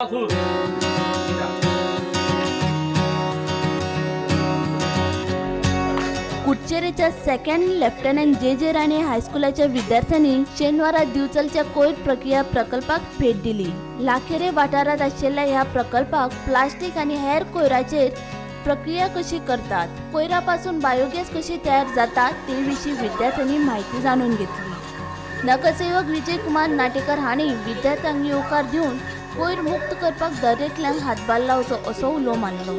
कुडचेरेच्या second lieutenant जे जे राणे हायस्कुलाच्या विद्यार्थ्यांनी शेनवारा दिवचलच्या कोयर प्रक्रिया प्रकल्पाक भेट दिली. लाखेरे वाठारांत आशिल्ल्या ह्या प्रकल्पाक प्लास्टीक आनी हेर कोयराचेर प्रक्रिया कशी करतात, कोयरा पासून बायोगॅस कशी तयार जाता ते विशीं विद्यार्थ्यांनी म्हायती जाणून घेतली. नगरसेवक विजय कुमार नाटेकर हांणी विद्यार्थ्यांक येवकार दिवन कोयर मुक्त करपाक दरेकल्यान हातभार लावचो असो उलो मारलो.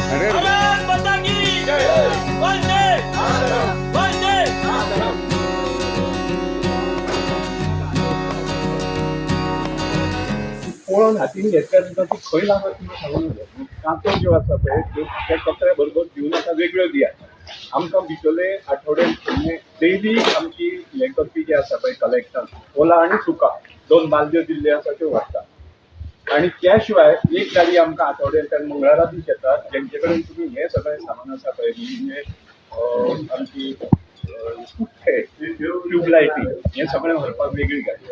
भारत माता की जय. वंदे वंदे. पळोवन हातीन घेतल्यार सुद्दां ती खंय लागत म्हणून सांगू नजो. कांचो ज्यो आसा पळय त्यो त्या कचऱ्या बरोबर दिवन आतां वेगळ्यो दियात. आमकां भितरले आठवड्यान डेली आमची हें करपी जे आसा पळय कलेक्शन ओला आनी सुका दोन बालद्यो दिल्ल्यो आसा त्यो व्हरता. आनी त्या शिवाय एक गाडी आमकां आठवड्यांतल्यान मंगळारा दीस येतात, जेंचे कडेन तुमी हें सगळें सामान आसा पळय, म्हणजे आमची पुट्टे, ट्यूबलायटी, हें सगळें व्हरपाक वेगळी गाडी.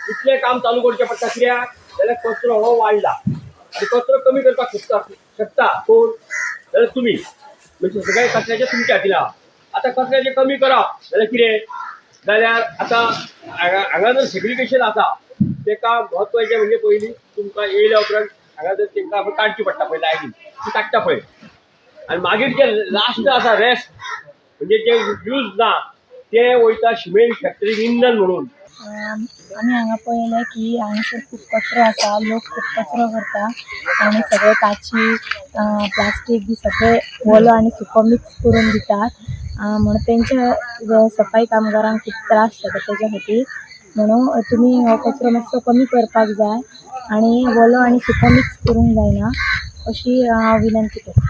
इतलें काम चालू करचें पडटा कित्याक जाल्यार कचरो हो वाडला आनी कचरो कमी करपाक शकता शकता कोण जाल्यार तुमी. म्हणजे सगळें कचऱ्याचें तुमच्या हातीन आहा. आतां कचऱ्याचें कमी करप जाल्यार कितें जाल्यार आतां हांगा हांगा जर सेग्रिगेशन आसा तेका म्हत्वाचें म्हणजे पयलीं तुमकां येयल्या उपरांत हांगा जर तेंकां आमकां काडची पडटा पळय लायनी ती काडटा पळय आनी मागीर जे लास्ट आसा रेस्ट म्हणजे जे यूज ना ते वयता शिमेंट फॅक्टरीक इंधन म्हणून. आमी हांगा पळयलें की हांगासर खूब कचरो आसा, लोक खूब कचरो करता आनी सगळे काची, प्लास्टीक बी सगळे ओलो आनी सुको मिक्स करून दितात. म्हणून तेंच्या सफाई कामगारांक खूब त्रास जाता तेज्या खातीर. म्हणून तुमी हो कचरो मातसो कमी करपाक जाय आनी ओलो आनी सुको मिक्स करूंक जायना अशी हांव विनंती करता.